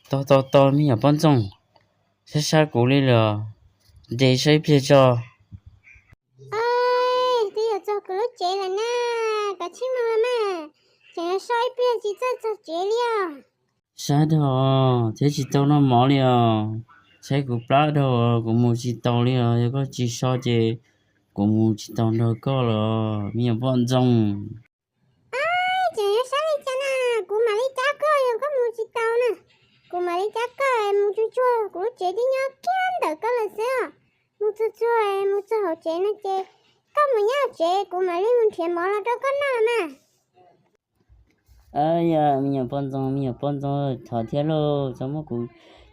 Tau tau tau, me nyuam poj ntxoog, sab sab kuv li los nres saib ib pliag tso. Twb yuav txog kuv lub tsev lawm na, koj tsis mus los mas, tseem yuav so ib pliag tsis txawj txog tsev li os. Sab dhau thiab tsis tau noj mov li os, saib kuv plab dhau, kuv mus tsis taus li os, yog koj tsis so ces kuv mus tsis tau nrog koj los me nyuam poj ntxoog. Tseem yuav sab li cas na, kuv mam li cab koj, yog koj mus tsis tau na, kuv mam li cab koj mus tsuag tsuag, kuv lub tsev twb nyob kiag ntawm koj lawm xwb os. Mus tsuag tsuag mus txog hauv tsev no ces koj mus nyob hauv tsev, kuv mam li mus nrhiav mov los rau koj noj mas. Yog me nyuam poj ntxoog, me nyuam poj ntxoog, thov thiab lauj, txhob muab kuv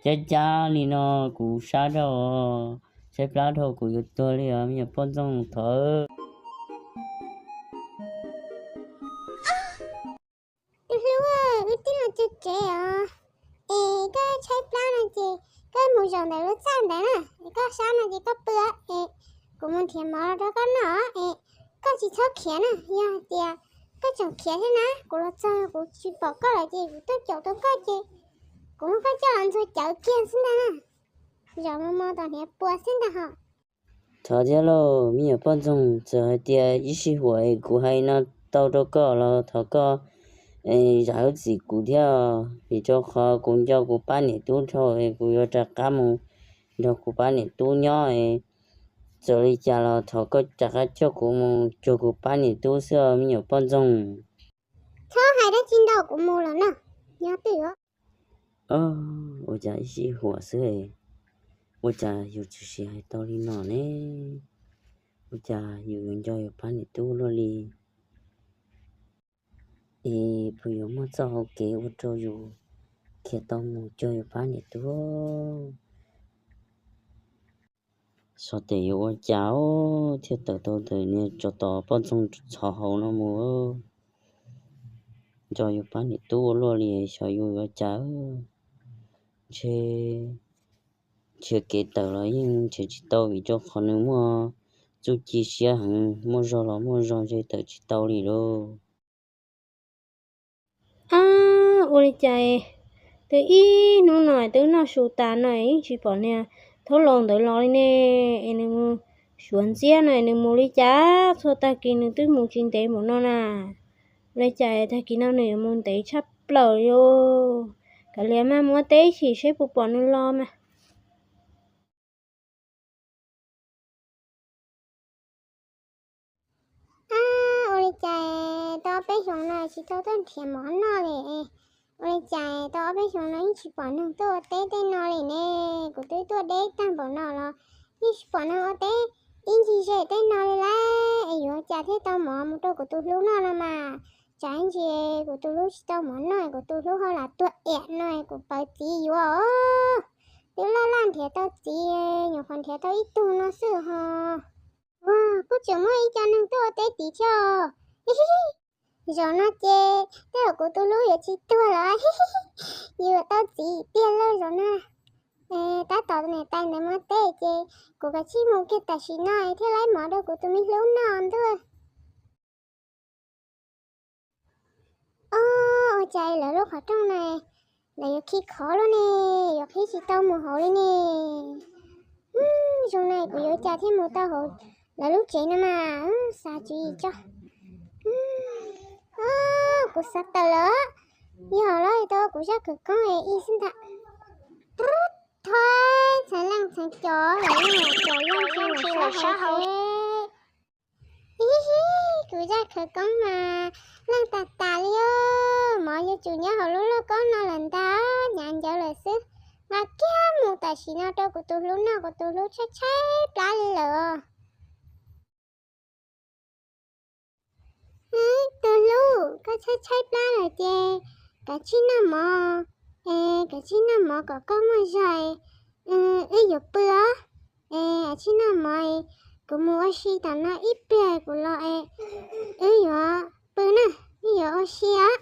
cab cab li no, kuv sab dhau, saib plab dhau kuv yuav tuag li os me nyuam poj ntxoog, thov. Tus hlub, wb twb los txog tsev os, es koj tshaib plab no ces koj mus zaum ntawm lub txaj ntawd na, es koj sab no ces koj pw es kuv mus nrhiav mov los rau koj noj es koj tsis txhob khiav na, yog hais tias koj tseem khiav thiab na, kuv los txog kuv tsis pom koj lawm ces kuv tuaj caum tau koj ces kuv muab koj coj los ntxuag cawv kiag xwb ntag na. Zaum no mus tom hniav pua xwb ntag hos. Thov thiab lauj, me nyuam poj ntxoog, txawm hais tias ib sij huam kuv hais no tau rau koj los thov koj zam lub txim kuv thiab, vim rau qhov kuv nco kuv pab niam tub dhau, kuv yuav rov qab mus nrog kuv pab niam tub nyob. Txawm li cas los thov koj rov qab coj kuv mus cuag kuv pab niam tub xwb os me nyuam poj ntxoog. Txhob hais dab tsi ntau, kuv mus lawm na, nyob twj ywm. Ua cas ib sij huam xwb, ua cas yus tshwm sim hais tau li no ne? Ua cas yus yuav nco yus pab niam tub luaj li? Es puas yuav muaj txoj hau kev ua rau yus khiav tau mus cuag yus pab niam tub? Xyov tes yuav ua cas thiaj tawm tau ntawm niag tsov tom poj ntxoog ntxhov hauv no mus. Nco yus pab niam tub ua luaj li, xyov yus yuav ua cas. Ntshe nrhiav kev tawm los yeej nrhiav tsis tau vim rau qhov nws muaj txuj ci siab heev, muaj zog los muaj zog ntshe tawm tsis tau li lauj. Ab, ua li cas twb ib hnub no twb noj su tas no yeej tsis pom niag thaub laus ntawd los li ne? Es nws mus suav ntxiab no es nws mus li cas txhua tag kis nws twb mus tsis ntev npaum no na? Ua li cas tag kis no nws yuav mus ntev tshaj plaws li? Kav liam mas mus ua teb ib chim seb puas pom nws los mas. Ab, ua li cas tau ob peb xyoos no tsis tau tuaj nrhiav mov noj li? Ua li cas tau ob peb xyoos no yeej tsis pom neeg tuaj ua teb tej no li ne? Kuv twb tuaj deb tag npaum no los yeej tsis pom neeg ua teb ib ncig zej tej no li lauj. Es yuav ua cas thiaj tau mov mus rau kuv tus hlub noj no mas? Tsam ib ntsis kuv tus hlub tsis tau mov noj, kuv tus hlub ho lam tuag iam no kuv pawv txiv yuav os. Twb laj laj nrhiav tau txiv, nyuam qhuav nrhiav tau ib tug no xwb ho. Ua, kuj tseem muaj ib co neeg tuaj ua teb tid thiab. Zaum no ces tej zaum kuv tus hlub yuav tsis tuag lawm, yuav tau txiv tiag lauj zaum no. Tab tom niam tais ntawd mus teb ces kuv kav tsij mus kiag tam sim no thiaj laib mov rau kuv tus me hlub noj ntuj. Ob, ua cas lawv lub qhov rooj na, lawv yuav khi khov luaj ne, yuav qhib tsis tau mus hauv li ne. Zoo na kuv yuav cas thiaj mus tau hauv lawv lub tsev no mas, xav tswv yim tso. Kuv xav tawm lawm, yog lawv tau kuv zaj khawv koob ib xwb ntag. Thov txheeb leej txheeb cov lawm, cov yeej tsis lam sab hauv. Ib, kuv zaj khawv koob mas leej tas tas li os, mov yuav tsum nyob hauv lub lauj kaub no lawm ntag, hnyav ncawv lawm xwb. Nqa kiag mus tam sim no rau kuv tus hlub noj, kuv tus hlub tshaib tshaib plab li lawm os. Tus hlub, koj tshaib tshaib plab lawm ces kav tsij noj mov, es kav tsij noj mov kom koj muaj zog, wb yuav pw os. Es kav tsij noj mov, kuv mus ua si tom no ib pliag kuv los es wb yuav pw na, wb yuav ua si os.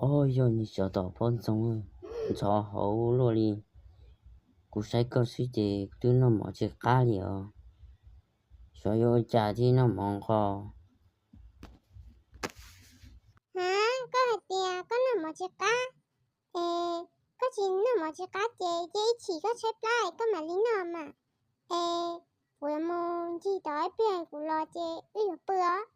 Ob, yog niag tsov tom poj ntxoog ntxhov hauv luaj li. Kuv saib koj xwb ces twb noj mov tsis qab li os. Xyov yuav ua cas thiaj noj mov nqos. Ha, koj hais tias koj noj mov tsis qab, es Koj tsis noj mov tsis qab ces cia ib chim koj tshaib plab koj mam li noj mas. Es kuv yuav mus ncig tod ib pliag kuv los ces wb yuav pw os.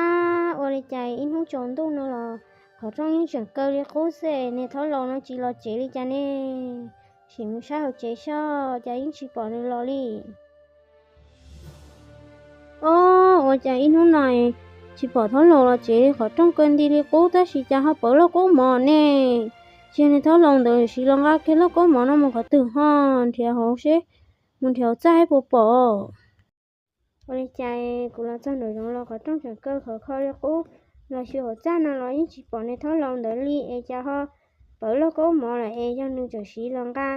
Ab, ua li cas ib hnub tsaus ntuj no los qhov rooj yeej tseem kaw li qub xwb, niag thaub laus no tsis los tsev li cas ne? Sim mus saib hauv tsev seb cas yeej tsis pom nws los li. Ob, ua cas ib hnub no tsis pom thaub laus los tsev li, qhov rooj kaw nti li qub tab sis cas ho pawv lauj kaub mov ne? Tsis yog niag thaub laus ntawd siv los nqa kiag lauj kaub mov no mus qhov twg ho? Nrhiav hauv seb, mus nrhiav hauv txaj seb puas pom. Ua li cas kuv los txog nraum zoov los qhov rooj tseem kaw khov kho li qub, los xyuas hauv txaj no los yeej tsis pom niag thaub laus ntawd li es cas ho pawv lauj kaub mov lawm es yog nws tseem siv los nqa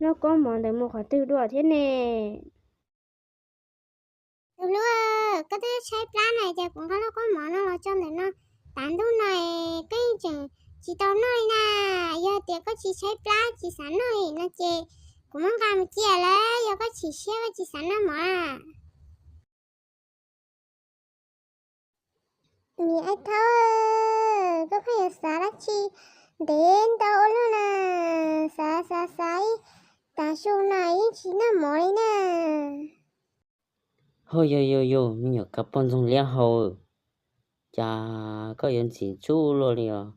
lauj kaub mov ntawd mus qhov twg dua thiab ne? Tus hlub, koj twb tshaib plab na ces kuv nqa lauj kaub mov no los tso ntawm no. Tav ntuj no es koj yeej tseem tsis tau noj li na. Yog tias koj tsis tshaib plab tsis xav noj li no ces kuv muab nqa mus cia lawm, yog koj chim siab koj tsis xav noj mov. Niam Aib Thaub, koj pheej yuav xav dab tsi ntev ntau ua luaj na? Xav xav xav ib tag su no yeej tsis noj mov li na. Ho yog yog yog me nyuam kav poj ntxoog liab hau, cas koj yuav ntxim ntxub luaj li os?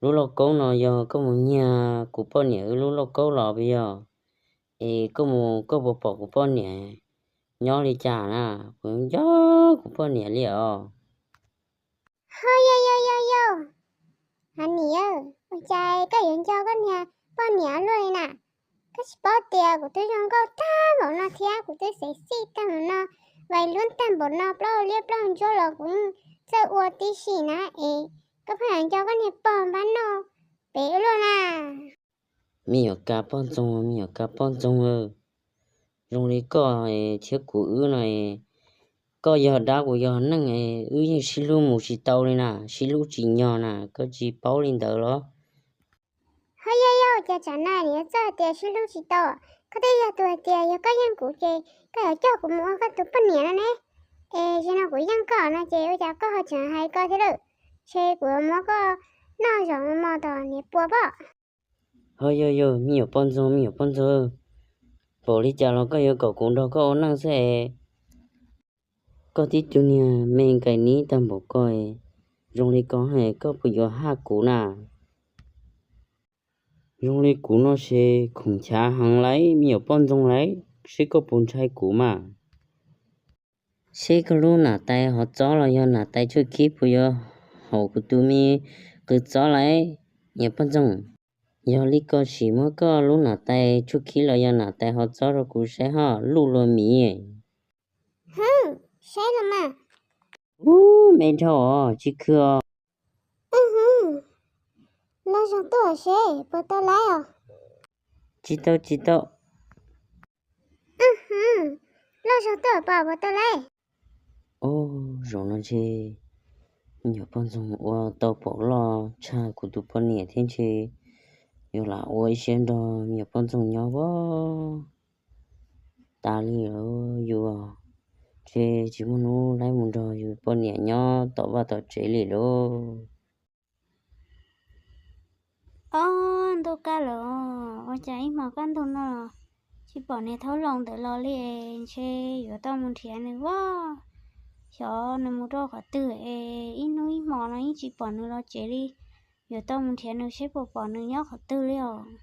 Lub lauj kaub no yog koj mus nyiag kuv poj niam wb lub lauj kaub los puas yog? Es koj mus koj puas pom kuv poj niam nyob li cas na? Kuv nco kuv poj niam li os. Ho yog yog yog yog, hos niam, ua cas koj yuav nco koj niag poj niam luaj li na? Koj tsis paub tias kuv twb zoo nkauj tag npaum no thiab kuv twb xev xij tag npaum no, vais luab tag npaum no, plaub hau liab plaub hau ntsuab los kuv yeej txawj ua tib si na. Es koj pheej yuav nco koj niag pog npab noj pem ua luaj na. Me nyuam kav poj ntxoog, me nyuam kav poj ntxoog, zoo li koj thiab kuv wb no, koj yog dab kuv yog neeg, wb yeej sib hlub mus tsis tau li na, sib hlub tsis nyog na, koj tsis paub li ntawd los? Ho yog yog cas tsam no niam yuav txawj hais tias sib hlub tsis tau? Koj twb yog tus hais tias yog koj yeej kuv ces koj yuav coj kuv mus ua koj tus poj niam no ne. Es zaum no kuv yeej koj no ces ua cas koj ho tseem hais ko thiab lawm? Ces kuv yuav muab koj noj zaum no mos tom niam puas pob. Ho yog yog me nyuam poj ntxoog, me nyuam poj ntxoog, npaum li cas los koj yuav kom kuv nrog koj ua neej xwb es. Koj tib tug niag me nkais nib tag npaum ko, zoo li ko es koj puas yuav haj kuv na? Zoo li kuv no ces khoom chav heev lauj, me nyuam poj ntxoog lauj, seb koj puas ntshai kuv mas. Seb koj lub nam tais hov txob los yog nam tais tshuaj khib puas yuav haum kuv tus me qws txob lauj, me nyuam poj ntxoog. Yog li ko sim muab koj lub nam tais tshuaj khib los yog nam tais hov txob rau kuv saib ho luj luag miv. Hwb, saib los mas. Ub, me dhau os, tsis khw os. Los zog tuaj seb puas tau lawm os. Tsis tau, tsis tau. Los zog tuaj pom puas tau lawm. Ub, zaum no ntshe me nyuam poj ntxoog ua tau pom loj tshaj kuv tus poj niam thiab ntshe yuav lam ua ib siab nrog me nyuam poj ntxoog nyob as. Tas li lawm yus, ntshe tsis muaj hnub laib mus nrog yus poj niam nyob tom vaj tom tsev li lauj. Ob, ntuj kaj lawm, ua cas ib hmos kaj ntug no los tsis pom niag thaub laus ntawd los li, ntshe yuav tau mus nrhiav nws as. Xyov nws mus rau qhov twg es ib hnub ib hmos no yeej tsis pom nws los tsev li. Yuav tau mus nrhiav nws seb puas pom nws nyob qhov twg li os.